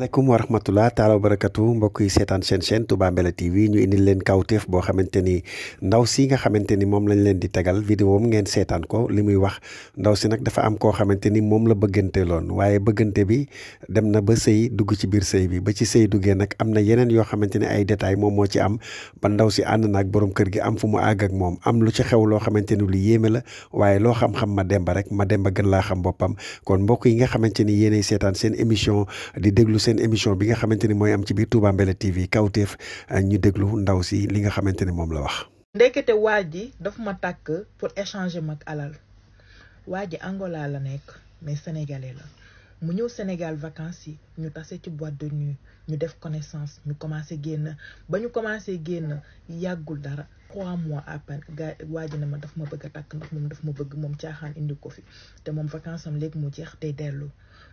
Assalamualaikum warahmatullah taala wabarakatuh mbokk yi seetaan seen chaîne Touba Mbella TV ñu indil leen kawteef boo xamante ni ndaw si nga xamante ni moom lañ leen di tegal vidéo am ngeen seetaan ko li muy wax ndaw si nag dafa am koo xamante ni moom la bëggante loon waaye bëggante bi dem na ba sëy dugg ci biir sëy bi ba ci sëy duggee nag am na yeneen yoo xamante ni ay détails moom moo ci am ba ndaw si ànd naag borom kër gi am fu mu àgg ak moom am lu ci xew loo xamante ni lu yéeme la waaye loo xam-xam ma demba rek ma demba gën laa xam boppam kon mbokk yi nga xamante ni yéenay seetaan seen émission di déglu seen émission bi nga xamante ni mooy am ci biir Touba Mbella TV kawteef ñu déglu ndaw si li nga xamante ni moom la wax. ndekete waa ji daf ma tàkk pour échanger mag alal waa ji Angola la nekk mais sénégalais la mu ñëw Sénégal vacances yi ñu tase ci boîte de nuit ñu def connaissance ñu commencé génn ba ñu commencé génn yàggul dara 3 mois à peine gaa waa ji ne ma daf ma bëgg a takk ndax moom daf ma bëgg moom caaxaan indi ko fi te moom vacances am léegi mu jeex tey dellu.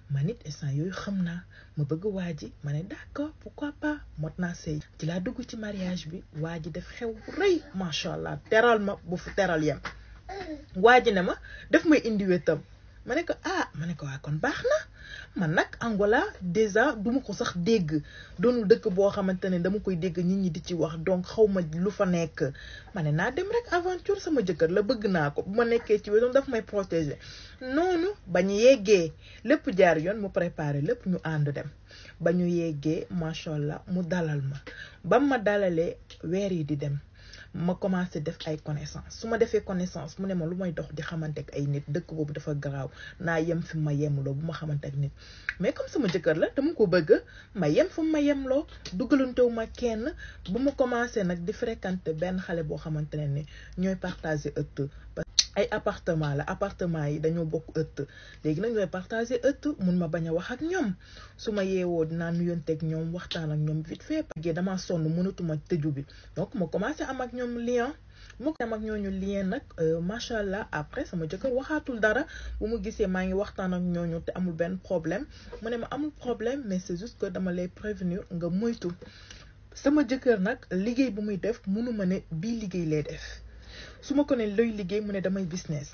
ma nit instant yooyu xam naa ma bëgg waa ji ma ne d'accord pourquoi pas mot naa sëy ci laa dugg ci mariage bi waa ji def xew rëy macha allah teral ma bu fu teral yem waa ji ne ma daf may indi wetam ma ne ko ma ne ko waa kon baax na man nag Angola déjà duma ko sax dégg doonul dëkk boo xamante ne dama koy dégg nit ñi di ci wax donc xaw ma lu fa nekk ma ne naa dem rek aventure sama jëkkër la bëgg naa ko bu ma nekkee ci wetam daf may protéger noonu ba ñu yeggee lépp jaar yoon mu préparé lépp ñu ànd dem ba ñu yeggee macha allah mu dalal ma ba ma dalalee weer yi di dem ma commencé def ay connaissance su ma defee connaissance mu ne ma lu may dox di xamante ak ay nit dëkk boobu dafa garaaw naa yem fi ma yemloo bu ma xamante ak nit mais comme sama jëkkër la dama ko bëgg ma yem fi ma yemloo duggalantewu ma kenn bu ma commencé nag di fréquenter benn xale boo xamante ne ni ñooy partager ëtt ay appartement yi dañoo bokk ëtt léegi nag ñooy partager ëtt mun ma bañ a wax ak ñoom su ma yeewoo dinaa nuyonteeg ñoom waxtaan ak ñoom vite fait parce que damaa sonn mënatuma tëju bi donc ma commencé am ak ñoom lien mu ko am ak ñooñu lien nag macha allah après sama jëkkër waxaatul dara bu mu gisee maa ngi waxtaan ak ñooñu te amul benn problème mu ne ma amul problème mais c'est juste que dama lay prévenir nga moytu sama jëkkër nag liggéey bu muy def mënu ma ne bii liggéey lay def su ma ko ne looy liggéey mu ne damay business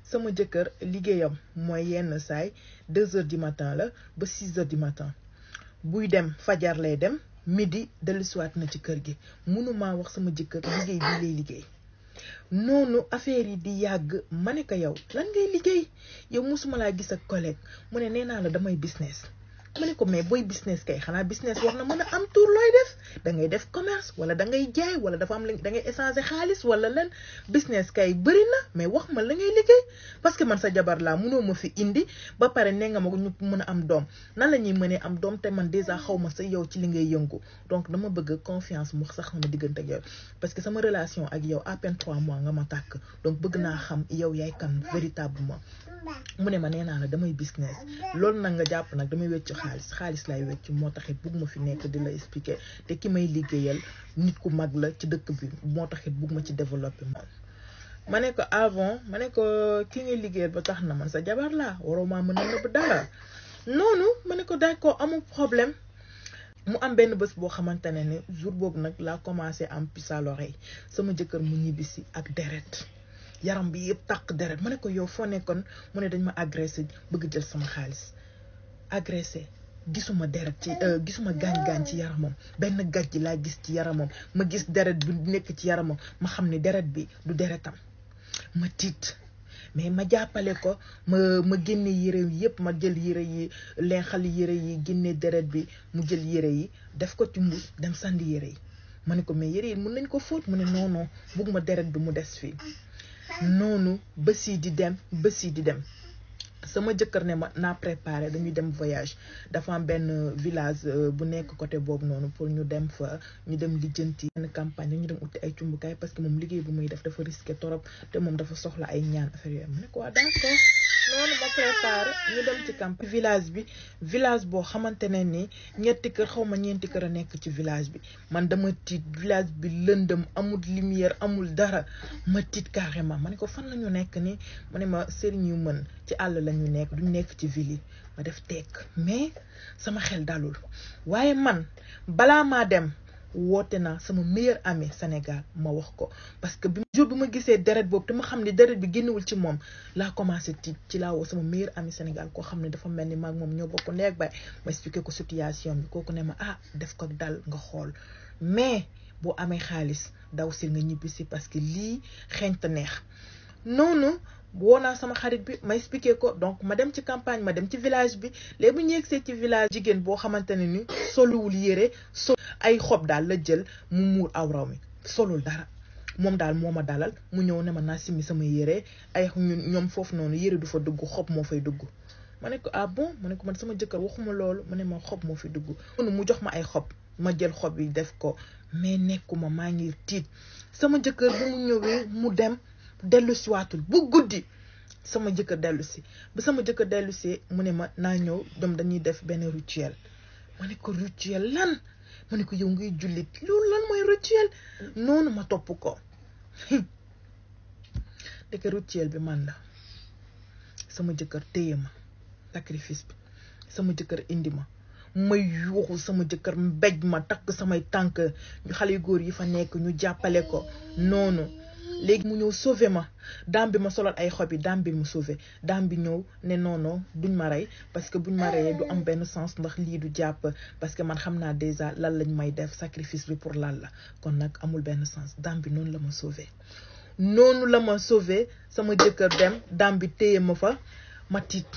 sama jëkkër liggéeyam mooy yenn saay 2 heures du matin la ba 6 heures du matin buy dem fajar lay dem midi dellusiwaat na ci kër gi mënumaa wax sama jëkkër liggéey bii lay liggéey noonu affaire yi di yàgg ma ne ko yow lan ngay liggéey yow mosuma laa gis ak collègue mu ne nee naa la damay business ma ne ko mais booy business kay xanaa business war na mën a am tour looy def da ngay def commerce wala da ngay jaay wala dafa am da ngay échanger xaalis wala len business kay bëri na mais wax ma la ngay liggéey parce que man sa jabar laa mënoo ma fi indi ba pare nee nga ma ñu mën a am doom nan la ñuy mënee am doom te man déjà xaw ma sa yow ci li ngay yëngu donc dama bëgg confiance mu sax sama diggante ak yow parce que sama relation ak yow à peine 3 mois nga ma tàkk donc bëgg naa xam yow yaay kan véritablement mu ne ma nee naa la damay business loolu nag nga jàpp nag damay wecc xaalis lay wecc moo taxit bëgg ma fi nekk di la expliquer te ki may liggéeyal nit ku mag la ci dëkk bi moo taxit bëgg ma ci développer moom ma ne ko avant ma ne ko ki ngay liggéeyal ba tax na man sa jabar laa waroo maa mën a nëbb dara noonu ma ne ko d'accord amul problème mu am benn bés boo xamante ne ni jour boobu nag laa commencé am puce à l'oreille sama jëkkër mu ñibbisi ak deret yaram bi yëpp tàq deret ma ne ko yow foo nekkoon mu ne dañ ma agressé bëgg jël sama xaalis agressé gisuma deret ci gisuma gaañ-gaañ ci yaramam benn gàjj laa gis ci yaramam ma gis deret bi nekk ci yaramam ma xam ne deret bi du deretam ma tiit mais ma jàppale ko ma génne yére yi yëpp ma jël yére yi lenxal yére yi génne deret bi mu jël yére yi def ko ci mbuus dem sandi yére yi ma ne ko mais yére yi mën nañ ko fóot mu ne non bëgguma deret bi mu des fii noonu bés yi di dem sama jëkkër ne ma naa préparé dañuy dem voyage dafa am benn village bu nekk côté boobu noonu pour ñu dem fa ñu dem lijjanti benn campagne ñu dem uti ay cumbukaay parce que moom liggéey bu muy def dafa risqué torop te moom dafa soxla ay ñaan affaire yooyu ma ne ko waa d'accord noonu ma préparé ñu dem ci campagne village boo xamante ne ni ñeenti kër a nekk ci village bi man dama tiit village bi lëndëm amul lumière amul dara ma tiit carrément ma ne ko fan la ñu nekk ni ma ne ma sëriñ yu mën ci àll la ñu nekk duñ nekk ci ville yi ma def tekk mais sama xel dalul waaye man balaa maa dem woote naa sama meilleur ami Sénégal ma wax ko parce que bi jour bi ma gisee deret boobu te ma xam ne deret bi génnewul ci moom laa commencé tiit ci laa woo sama meilleur ami Sénégal koo xam ne dafa mel ni maag moom ñoo bokk neeg bay ma expliqué ko situation bi kooku ne ma def ko dal nga xool mais boo amee xaalis daw si nga ñibbisi parce que lii xeeñta neex noonu woo naa sama xarit bi ma expliqué ko donc ma dem ci campagne ma dem ci village bi léegi bu ñu yegsee ci village jigéen boo xamante ne ni soluwul yére ay xob daal la jël mu muur awraw mi solul dara moom daal moo ma dalal mu ñëw ne ma naa simmi sama yére ay ñoom foofu noonu yére du fa dugg xob moo fay dugg ma ne ko bon ma ne ko man sama jëkkër waxuma loolu mu ne ma xob moo fi dugg mu jox ma ay xob ma jël xob yi def ko mais nekkuma maa ngi tiit sama jëkkër bi mu ñëwee mu dem dellu si waatul bu guddi sama jëkkër dellu si ba sama jëkkër dellu si mu ne ma naa ñëw dem dañuy def benn rituel ma ne ko rituel lan ma ne ko yow ngay jullit loolu lan mooy rituel noonu ma topp ko dëkk rituel bi man la sama jëkkër téye ma sacrifice bi sama jëkkër indi ma may yuuxu sama jëkkër mbéj ma takk samay tànk ñu xale yu góor yi fa nekk ñu jàppale ko noonu léegi mu ñëw sauvé ma daam bi ma solal ay xob yi daam bi mu sauvé daam bi ñëw ne non duñ ma rey parce que buñ ma reyee du am benn sens ndax lii du jàpp parce que man xam naa déjà lan lañ may def sacrifice bi pour lan la kon nag amul benn sens daam bi noonu la ma sauvé noonu la ma sauvé sama jëkkër dem daam bi téye ma fa ma tiit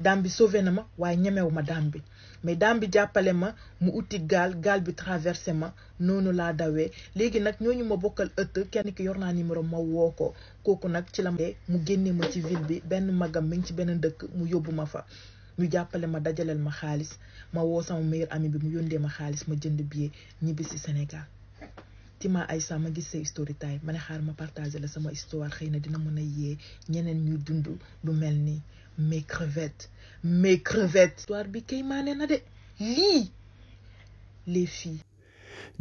daam bi sauvé na ma waaye ñemewu ma daam bi mais daam bi jàppale ma mu uti gaal bi traversé ma noonu laa dawee léegi nag ñooñu ma bokkal ëtt kenn ki yor naa numéro ma woo ko kooku nag ci la mu génne ma ci ville bi benn magam mi ngi ci benn dëkk mu yóbbu ma fa ñu jàppale ma dajaleel ma xaalis ma woo sama meilleur ami bi mu yóndee ma xaalis ma jënd billet ñibbi si Sénégal Tima Aïssa ma gis sa story time ma ne xaar ma partager la sama histoire xëy na dina mën a yee ñeneen ñuy dund lu mel ni mes crevettes histoire bi kay maane na de lii les filles.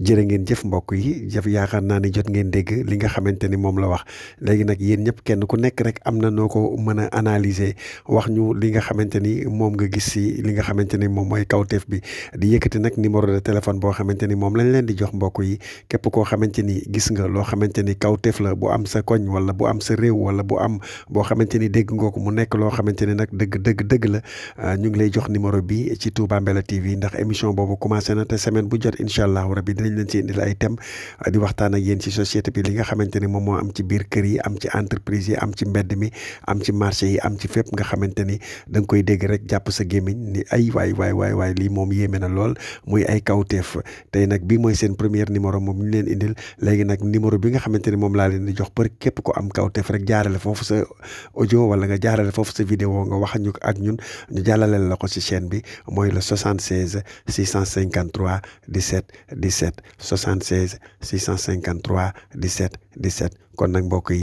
jërë ngeen jëf mbokk yi yaakaar naa ni jot ngeen dégg li nga xamante ni moom la wax léegi nag yéen ñëpp kenn ku nekk rek am na noo ko mën a analyser wax ñu li nga xamante ni moom nga gis si li nga xamante ni moom mooy kawteef bi di yëkkati nag numéro de téléphone boo xamante ni moom lañ leen di jox mbokk yi képp koo xamante ni gis nga loo xamante ni kawteef la bu am sa koñ wala bu am sa réew wala bu am boo xamante ni dégg nga ko mu nekk loo xamante ni nag dëgg la ñu ngi lay jox numéro bi ci Touba Mbella TV ndax émission boobu commencé na te semaine bu jot incha allah rabi dinañ leen ci indil ay thème di waxtaan ak yéen ci société bi li nga xamante ni moom moo am ci biir kër yi am ci entreprise yi am ci mbedd mi am ci marché yi am ci fépp nga xamante ni da nga koy dégg rek jàpp sa gémmiñ ni ay waay lii moom yéeme na lool muy ay kawteef tey nag bii mooy seen première numéro moom ñu leen indil léegi nag numéro bi nga xamante ni moom laa leen di jox pour képp ko am kawteef rek jaarale foofu sa audio wala nga jaarale foofu sa vidéo nga wax ñu ak ñun ñu jàllaleel la ko ci chaîne bi mooy le 76 653 17 17 76 653 17 17 kon nag mbokk yi